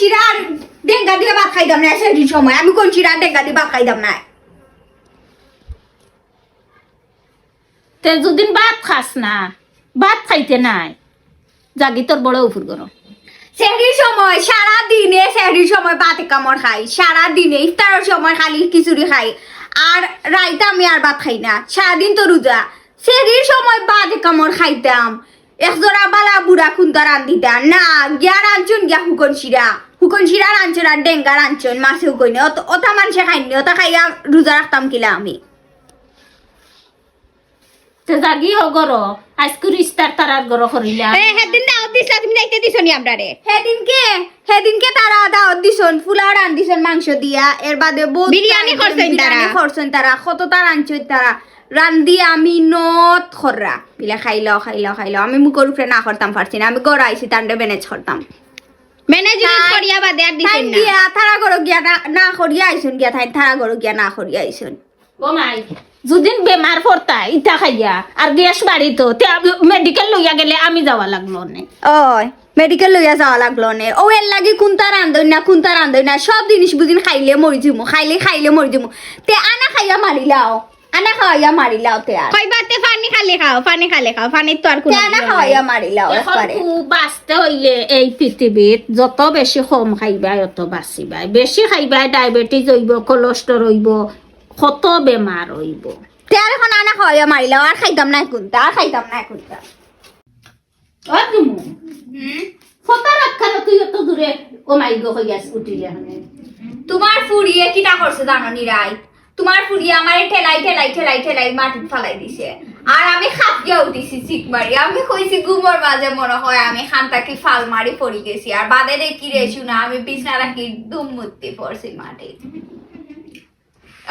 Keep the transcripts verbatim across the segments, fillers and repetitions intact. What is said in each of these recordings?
শিরা আর ডেঙ্গা দিয়া ভাত খাইতাম না সেহরির সময়। আমি কোন শিরা আর ডেঙ্গা দিয়া ভাত খাইতাম না? তে যুদিন ভাত খাস না, ভাত খাইতে নায়, যাগি তোর বড় উফুর করো। সেহরির সময়, সারা দিনে সেহরির সময় ভাত এক কামড় খাই, সারা দিনে ইফতারর সময় খালি খিচুড়ি খাই, আর রাইত আমি আর ভাত খাই না, সারাদিন তো রোজা। সেহরির সময় ভাত এক কামড় খাইতাম, এক জোড়া বালা বুড়া কুন্তা রান্দিতা না, গিয়া রানছইন গিয়া হুকন শিরা, হুকন শিরা রানছইন আর ডেঙ্গা রানছইন, মাছে হুকইনে, অত-, অতা মানষে খাইনি, অতা খাইয়া রোজা রাখতাম কিলা আমি? তে যাগি হো গরো, আইজকুর ইস্তার তারার গরো করিলা। এ, হেদিন দাওয়াত দিছলা, তুমি যাইতে দিছো নি আমরারে? হেদিনকে, হেদিনকে তারা দাওয়াত দিছইন, ফুলাও রান্দিছইন মাংস দিয়া, এর বাদে বহুত বিরিয়ানি আইটেম, করছইন তারা। বিরিয়ানি করছইন তারা, কততা রানছইন তারা। রান্দি আমি নত খররা। বিলে খাইলাও, খাইলাও, খাইলাও। আমি মুখর উপরে না করতাম পারছি না, আমি গরো আইছি, তানরে ম্যানেজ করতাম। ম্যানেজমেন্ট তাই, করিয়া বাদে আর দিছইন তাই না। গিয়া তারা গরো গিয়া না, না করিয়া আইছইন গিয়া, তাই তারা গরো গিয়া না করিয়া আইছইন। ও মাই, যুদিন বেমার পড়তা, ইতা খাইয়া, আর গ্যাস বাড়িত, তে মেডিকেল লইয়া গেলে আমি যাওয়া লাগলো নে। ওই, মেডিকেল লইয়া যাওয়া লাগলো নে। ও এর লাগি কুন্তা রান্ধইন না, কুন্তা রান্ধইন না, সব জিনিস বুঝিন খাইলে মরি যিমু, খাইলে, খাইলে মরি যিমু। তে আনা খাইয়া মারিলাও, আনা খাওয়াইয়া মারিলাও তে আর। কইবা তে পানি খালি খাও, পানি খালি খাও, পানির তো আর কোনো তে আনা ইয়ে নাই। খাওয়াইয়া মারিলাও এখন একবারে। খুব বাঁচতে হইলে এই পৃথিবীত যত বেশি কম খাইবায়, অত বাঁচিবায়। বেশি খাইবায়, ডায়াবেটিস হইব, কোলেস্টেরল হইব, কত বেমার হইব। তে আর এখন আনা খাওয়াইয়া মারিলাও, আর খাইতাম না কুন্তা, আর খাইতাম না কুন্তা। ও তুমু, হুম? ফতা রাখানো তুই অত দূরে, ও মাই গো, হইয়াস উঠিলে মানে। তোমার ফুরিয়ে কিতা করছে জানো নি রাই? তোমার ফুরিয়ে আমারে ঠেলাই, ঠেলাই, ঠেলাই, ঠেলাই মাটিত ফালাই দিছে। আর আমি খাপিয়া উঠিছি চিক মারি। আমি কইছি ঘুমর মাঝে মনে হয় আমি খান থাকি ফাল মারি পড়ি গেছি। আর বাদে দেখি রে শুনা আমি বিছনা থাকি দুম মুতি পড়ছি মাটিত।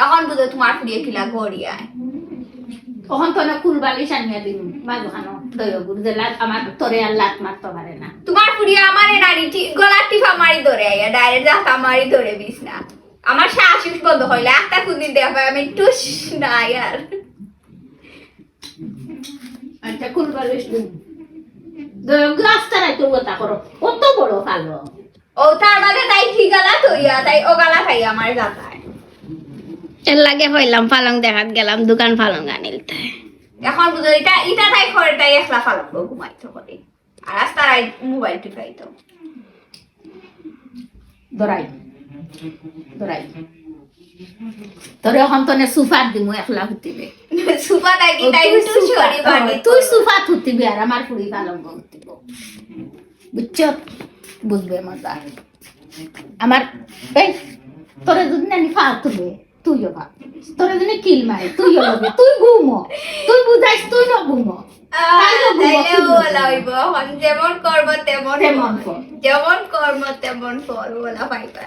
এখন বুঝো তোমার ফুরিয়ে কিলা গড়িয়ায়। তখন তো না কুল বালিশ আনিয়া দিন, মাঝখানো দয়গুর যে লাত, আমার তোরে আর লাত মারতে পারে না। তোমার ফুরিয়ে আমারে নারী টি-, গলার টিপা মারি ধরে আইয়া, ডাইরেক্ট জাতা মারি ধরে বিছনা। আমার শ্বাস উস বন্ধ হইলে একটা কোনদিন দেয়া পাই, আমি টুস নাই আর। আচ্ছা, কুল বালিশ দিন। দয়গুর আস্তা রাইতে কথা করো, কত বড় ভালো। ও তার বাদে তাই কি গালা থইয়া, তাই ও গালা খাইয়া আমার জাতায়। এর লাগে হইলাম পালং দেখাত গেলাম, দোকান পালং আনিলতে। এখন বুঝো, ইটা, ইটা তাই করে, তাই একলা পালং ঘুমাইতো করে। আর আস্তা রাইত মোবাইল টিপাইতো। দরাই, দরাই। তোরে এখন তনে সুফাত দিমু একলা হুতিবে। সুফা থাকি ও, তাই তুই একটু সুফা, সরি ও, বাড়ি তুই করো। সুফাত হুতিবি আর আমার ফুরি পালং হুতিব। বুঝছো? বুঝবে মজা। আমার, এই, তোরে যদি নানি ফাল তুলে, তুইও ফাল। তোরে যদি কিল মারে, তুইও লগে, তুই ঘুমো। তুই বুঝাইস, তুই না ঘুমো। আহ, তাই না ঘুমো, তাইলে তুই না ওলা ঘুমো। হইব, এখন যেমন কর্ম তেমন তেমন ফল। ফল। যেমন কর্ম তেমন ফল, ওলা পাইবা।